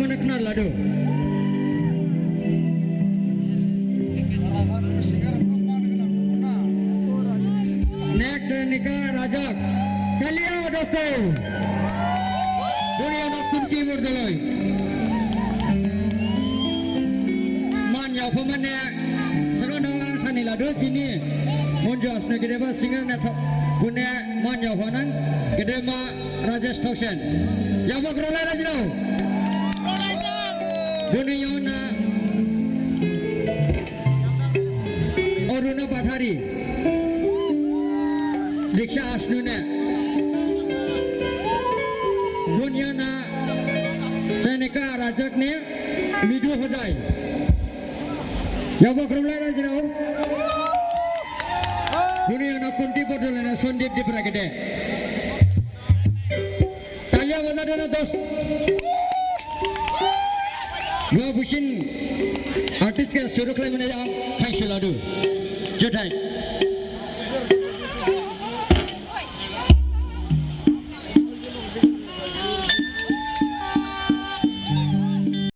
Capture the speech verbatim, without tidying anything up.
Khna ladu. Next, Nika Rajak. Talia, dosto. Duniya na Kunti Bordoloi. Man yaopha mane, sagang dong ang sani ladu jini. Monjo asno gedeba singer ne tho-, bune man yaopha nang gedema Rajesh Thaosen. Yabok rulai rajirao. Buni yona Aruna Bathari. Diksha Asnune. Buni yona Senika Rajak ne Midu Hojai. Yabok rulai rajirao. Buni yona Kunti Bordoloi ne Sandip Dipra gede. Talia baja dona dos. Dua busin artist khe suru khlaimane ang khaisi ladu. Juthai.